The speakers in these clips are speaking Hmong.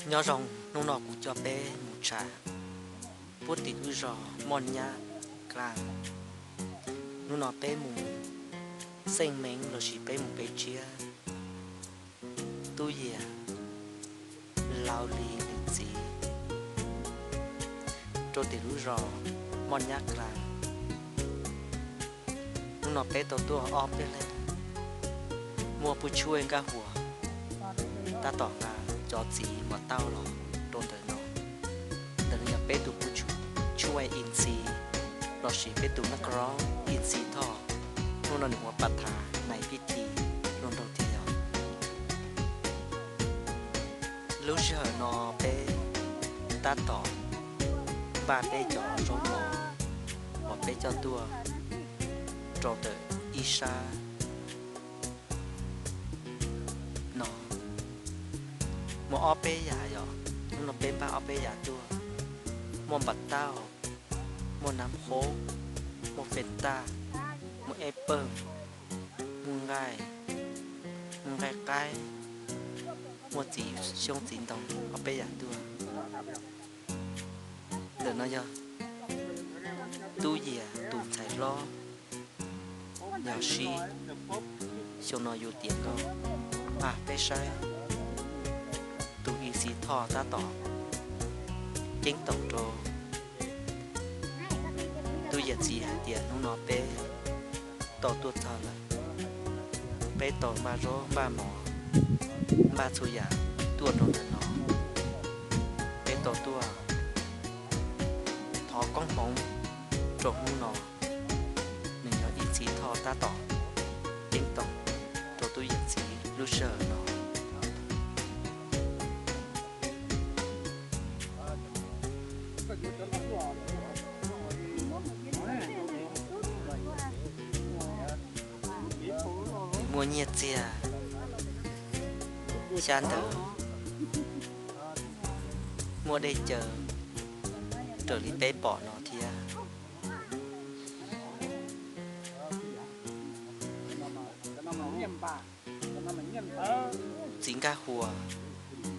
Nyob zoo, hnub no kuv coj peb mus tsham puag tim lub zos Moj Nyab Kla. Hnub no peb mus xeem meej lossis peb mus peb tshiab Tub Yias Lau Lis nws txiv rau tim lub zos Moj Nyab Kla. Hnub no peb tau tuaj ob peb leeg, muaj Pub Tshuaj Nkaj Huas tab tom nqa cov txiv mos tauj los rau ntawm no. Ntawm no yog peb tus Pub Tshuaj Ib Ntxi lossis peb tus nab kro Ib Ntxi Thoj. Hnub no nws ua pas thas nais pib thi zoo nraug thiab yog. Lub sij hawm no peb tab tom npaj peb cov zaub mov uas peb coj tuaj rau ntawm ib sab no. Muaj ob peb yam yom, hnub no peb npaj ob peb yam tuaj. Muaj npas tauj, muaj nab hob, muaj fes taj, muaj eb pawg, muaj nqaij, muaj nqaij qaib, muaj txiv xyoob txiv ntoo, ob peb yam tuaj. Ntawm no yog Tub Yias tus ntxhais hlob, yog sib xyoo no yus tiav nkauj. Peb saib tus Ib Ntxi Thoj tab tom ceeb toom rau Tub Yias txiv hais tias hnub no peb tau tuaj txog lawm, peb tau npaj zaub npaj mov, npaj txhua yam tuaj rau ntawm no. Peb tau tuaj thov koob hmoov rau hnub no. Nws yog Ib Ntxi Thoj tab tom ceeb toom rau Tub Yias txiv lub sij hawm no. Muaj nyiaj txiag xyab ntawv, muaj dej cawv raws li peb pom no thiab. Txiv Nkaj Huas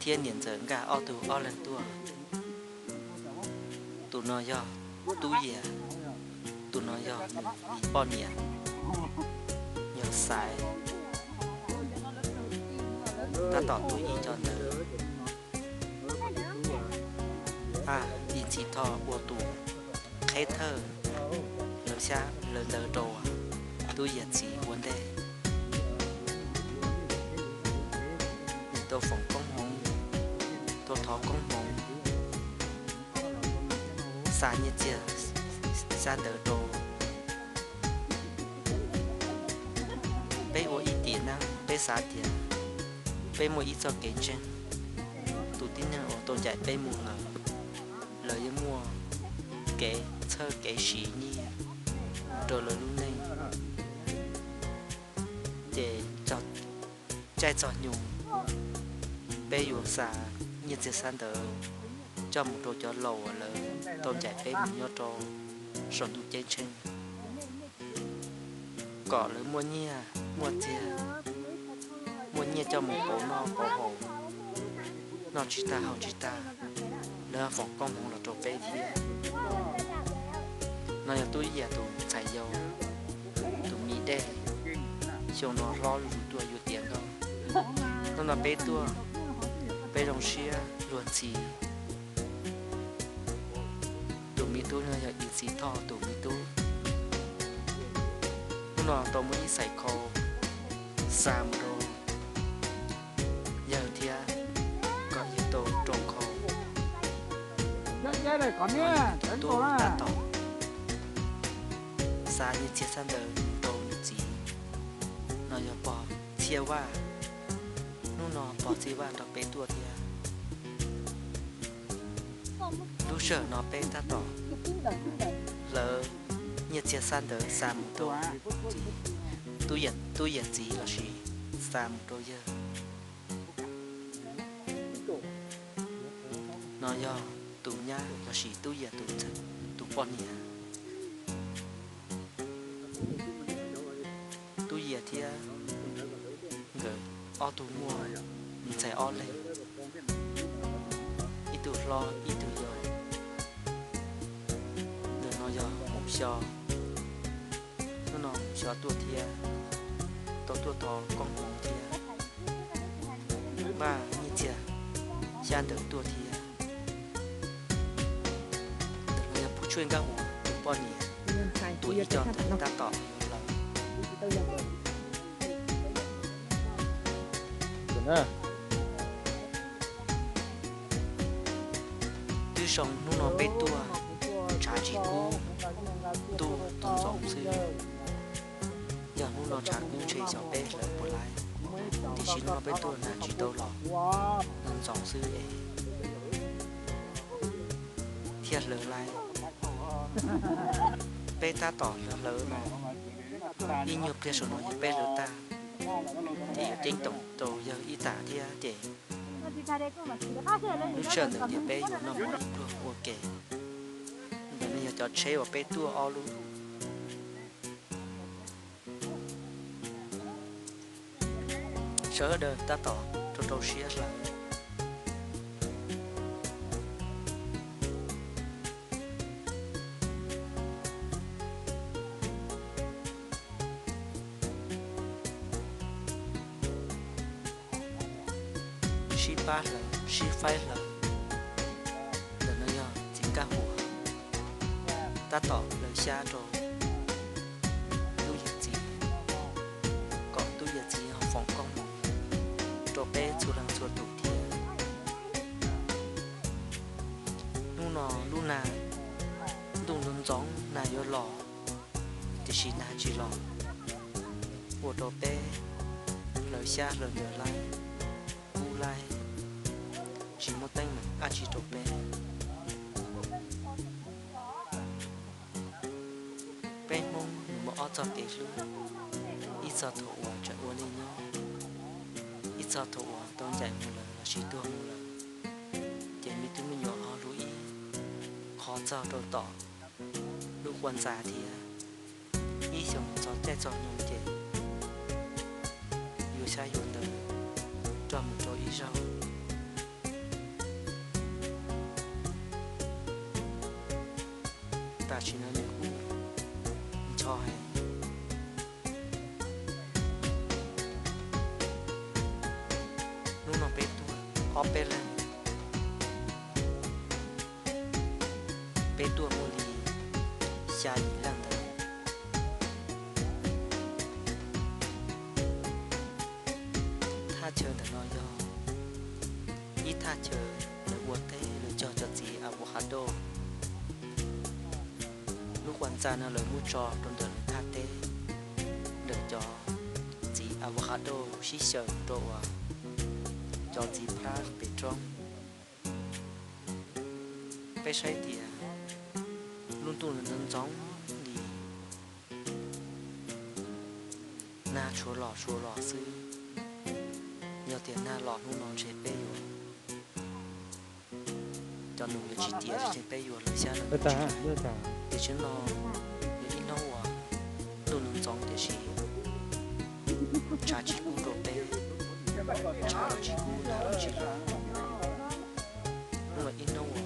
thiab niam ntxawm Nkaj ob tug ob leeg tuaj. Tus no yog Tub Yias, tus no yog nws poj niam, yog Xaiv. Tab tom tu ib co ntawv. Ib Ntxi Thoj ua tus qheb thawj lawv xyab lawv ntawv rau Tub Yias txiv ua ntej. Nws tau foom koob hmoov, tau thov koob hmoov, xa nyiaj txiag xyab ntawv rau. Peb ua ib tiam neej, peb xav tias peb muaj ib txoj kev ntseeg, tus tib neeg uas tau ncaim peb mus lawm, lawv yeej muaj kev txhawb kev siv nyiaj rau lawv lub neej. Ces caij txog nyoog peb yuav xa nyiaj txiag xab ntawv coj mus rau cov laus uas lawv tau ncaim peb mus nyob rau saum ntuj ceeb tsheej, kom lawv muaj nyiaj muaj txiag, muaj nyiaj coj mus pauv noj pauv haus, noj tsis tag haus tsis tag, lawv foom koob hmoov los rau peb thiab. No yog Tub Yias tus ntxhais yau, tus mi dej, xyoo no hlob zuj zus tuaj yuav tiav nkauj. Hnub no peb tuaj, peb zoo siab luag ntxhi. Tus me tub no yog Ib Ntxi Thoj tus me tub. Hnub no tau muaj ib xais khau xa mus rau yawg thiab, kom yawg tau rau khau. Tus tub tab tom xa nyiaj txiag xab ntawv mus rau nws txiv. No yog pog Txhiaj Vaj. Hnub no pog Txhiaj Vaj nrog peb tuaj thiab. Lub sij hawm no peb tab tom hlawv nyiaj txiag xab ntawv xa mus rau txiv, Tub Yias txiv lossis xa mus rau yawg. No yog tus nyab lossis Tub Yias tus poj niam. Tub Yias thiab nkawd ob tug muaj ntxhais ob leeg. tug hlob ib tug yau. Ntawm no yog Hmoob Xyo, hnub no Hmoob Xyo tuaj thiab, tau tuaj thov koob hmoov thiab, npaj nyiaj txiag xyab ntawv tuaj thiab. Ntawm no yog Pub Tshuaj Nkaj Huas tus poj niam, tuaj ib co ntawd tab tom yuav hlawv. Twb zoo hnub no peb tuaj tshav tsis kub, ntuj ntxoov ntxoov xwb. Yog hnub no tshav kub ntshe xyov peb hlawv puas laib, tiam sis hnub no peb tuaj nag tsis tau los, ntuj ntxoov xwb es thiaj hlawv laib. Peb tab tom hlawv hlawv no, ib nyuag pliag saum no yog peb hlawv tag, ces yuav ceeb toom rau yawg ib tam thiab ces lub sij hawm ntawd ces peb yuav noj mov ib pluag ua ke. Ntawm no yog cov tsheb uas peb tuaj ob lub. Sawv daws tab tom rau rau siab hlawv. Sib pab hlawv, sib faib hlawv. Ntawm no yog txiv Nkaj Huas tab tom hlawv xyab rau tub yawm txiv, kom tub yawm txiv ho foom koob hmoov rau peb txhua leej txhua tus thiab. Hnub no lub nag, ntuj ntxoov ntxoov, nag yuav los, tiam sis nag tsis los, ua rau peb hlawv xyab hlawv ntawv laib, kub laib, tsis muaj teeb meem dab tsi rau peb. Peb Hmoob nws muaj ob txoj kev hlub, ib txoj thaum uas tseem ua neej nyob, ib txoj thaum uas tau ncaim mus lawm lossis tuag mus lawm, ces me tub me nyuam ho hlub ib qho txog rau tom lub quas ntxa thiab. Ib xyoos txog caij txog nyoog ces yuav xyab yuav ntawv rau mus rau ib zaug. Tam sim no nws kuj ncho heev. Hnub no peb tuaj ob peb leeg, peb tuaj muaj li xya yim leej ntawd. Thaj chaw ntawm no yog ib thaj chaw lawv ua teb lawv cog cov txiv avocado. Lub quas ntxa no lawv muab tso rau ntawm lawv thaj teb, ntawm cov txiv avocado sib xyaw rau uas cov txiv plab pem roob. Peb saib tias lub ntuj ntxoov ntxoov li, nag tshuav los tshuav los xwb. Yog tias nag los hnub no ntshe peb yuav, cov num yuav tsis tiav, ntshe peb yuav hlawv xyab hlawv ntawv tsis laib. Tiam sis no yog ib hnub uas ntuj ntxoov ntxoov tiam sis tshav tsis kub rau peb, tshav los tsis kub, nag los tsis los. Hnub no ib hnub uas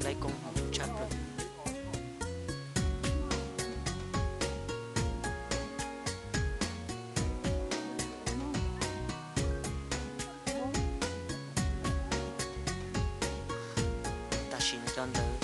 laib koob hmoov tshaj plaws. Tam sim no cov ntawv